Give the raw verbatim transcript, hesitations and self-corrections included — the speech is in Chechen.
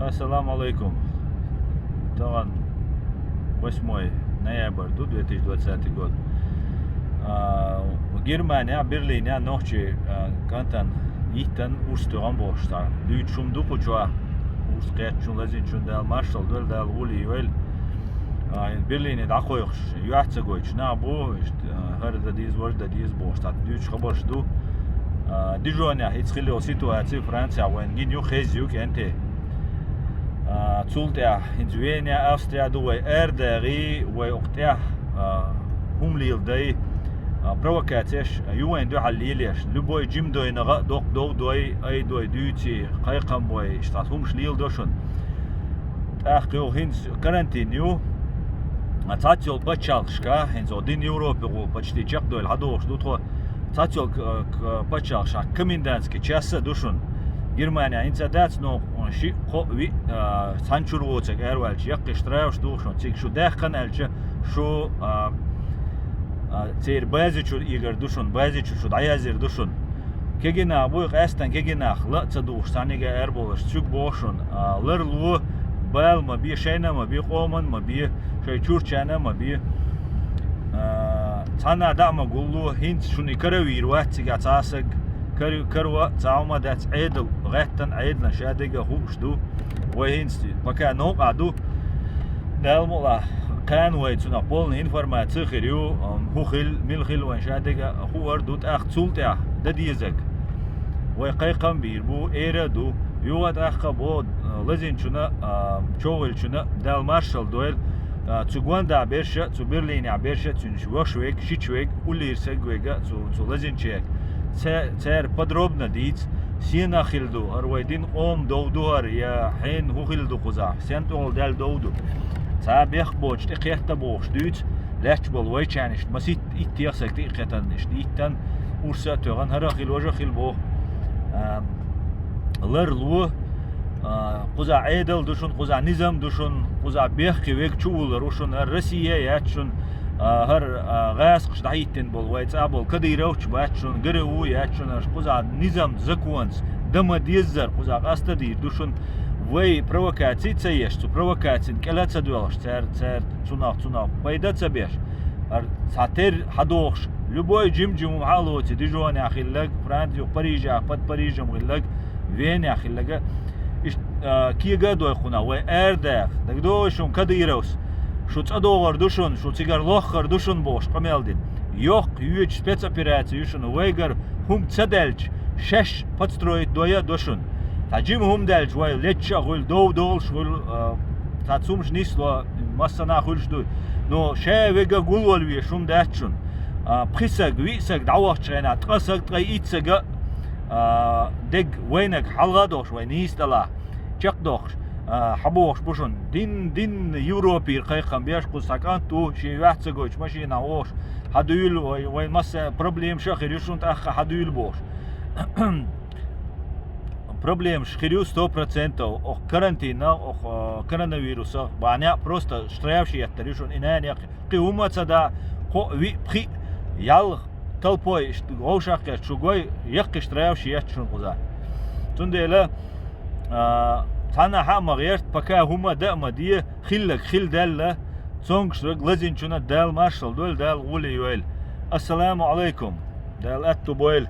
Ассаламу алейкум. Таган восьмой ноябрь ду, две тысячи двадцатый год. А, Германия, Берлине нохчи, а, кантан иттан урс таган бошта. Дүйт шум ду кучуа. Урс кет шум лазин шум дал маршал дол дал ули юэл. А, Берлине да койхш. Юахца гойч на бу, ишт, а, хар да диз, вож да диз бошта. Дүйт хабарш ду. А, Дижоня, ицхилио ситуация Франция, вен гин ю хез ю кенте. А, цул тӀехь, хӀинца Вене, Австрия ду вай, эрдари, вай окъ тӀехь, а, хӀума лийла дай, а, провокацеш, а, ювайн дуьхьал лелеш. Любой жим дойнагӀа, докъ дов дой, ай дой, дуьйци, кхайкхам бой, иштта хӀумаш лийла до шун. ТӀаккха ю хӀинца карантин ю. А, цхьацца йолу пачхьалкхашка, хӀинца дин Европе гӀу почти чекхдойла хьадогӀуш ду тхо, цхьацца йолу к-, к-, пачхьалкхашка комендантский час а ду шуна. Германия хӀинца дац, но ши, кхо, виъ, а, цхьана чуьра воцург араваьлча, яккхий штрафаш ду шуна. Цига шу даьккхина аьлча, шу, а, а, церан бази чу игар ду шуна, бази чу шу дӀаязйир ду шуна. Кегина буй, къаьстан кегинах ла а ца духуш, цхьаьнниг а араболуш, цуьг боху шуна, а, ларло, бала ма бе, шайна ма бе, къоман ма бе, шайн чурчана ма бе. А, цхьанна дӀа а ма гулло, хӀинца шуна и каравийр вац цигахь цхьа а саг, кар-, каро а цхьа хӀума дац, Ӏедал, гӀеттан Ӏедалан ша дега хууш ду. Вай хӀинца пока новкъахь ду. Дала мукъалахь, кхана вай цунах полна информация хир ю, ам, хӀун хил, мила хил вайн ша дега хуур ду, тӀаккха цул тӀехь дан дезаг. Вай кхайкхам бийр бу, эра а ду, юха тӀаккха бо, а, лазинчуна, а, чогӀилчуна, Дала маршалла дойла, а, цу гондахь берша, цу Берлинехь берша, цуьнаш вош вег, шич вег, уллийр саг вега, цу, цу лазинчега. Ца-, цара подробно дийца, сенах хила ду, хӀара вай дин къоман дов ду хӀара, я хьенан хӀун хила ду кхузахь, сен тӀехула даьлла дов ду. Цхьа бехк боцуш тӀе кхетта бохуш дуьйцу, лаьтташ болу вайчарнаш маситта итт техсаг тӀе а кхетан, иштта иттан, урса а тоьгӀан, хӀара а хила, важа а хила боху. А, ларло, а, кхузахь Ӏедал ду шуна, кхузахь низам ду шуна, кхузахь бехке вег чу уллар ву шуна, Россия яц шуна, а, хӀара, а, гӀаскхаш дӀахӀиттина болу вай цӀа болу Кадыровч бац шуна, ГРУ яц шуна, аша кхузахь низам, законс, дан ма деззара, кхузахь къаста дийр ду шуна. Вай провокаций ца еш, цу провокацин кӀела ца доьлхуш, цаьрца, цаьрца, цунах, цунах пайда ца беш. ХӀара цхьа тер хьадохуш, любой жим-жим хӀума хьа а лоций, Дижонехь хиллаг, Францехь, Парижехь, под Парижем хиллаг, Венехь хиллага, иштта, а, кега а дойхуна, вай арадаха, дагадогӀий шуна Кадыровс, шу цӀа догӀур ду шуна, шу цигара лоххар ду шуна бохуш къамел дина. Йоккха йоьдучу спецопераци ю шуна, вайгара хӀума ца даьлча, шаьш подстроить дой а до шуна. Цхьа жима хӀума даьлча, вай лечча а хуьлу, дов долуш хуьлу, а, цхьа цумаш нисло, массанхьа хуьлуш дуй. Но ша вега гулвала веш хӀума дац шуна. А, пхи саг, виъ саг дӀавахча хенахь, ткъа саг, ткъа итт сага, а, дерг вайнаг хьалха а дохуш, вай нийса тӀалахь, чекхдохуш, а, хьабохуш бу шуна. Дин, дин Европера кхайкхам беш, кхуза цхьа кӀант ву, шен юьхь ца гойтуш машинахь вохуш, хьадуьйла, вай, вайн масса проблемаш а хир ю шуна тӀаккха хьадуьйла бохуш. Проблемаш хир ю сто процентов, оху карантинах, оху, а, коронавирусах, бахьанехь просто штрафаш еттар ю шуна и нанех. Кхин хӀума а ца да, кхо а, виъ, пхиъ, ялх, толпой, иштта вовшах кхетта, шу гой, яккхий штрафаш етта шуна кхузахь. Цундела, а, цхьаннахьа а ма гӀерта, пока хӀума а дан а ма де, хиллаг хила даьлла, цонгаш верг лазинчунна Дала маршалла дойла, Дала гӀоле йойла. Ассаламу алайкум. Дала аьтту бойла.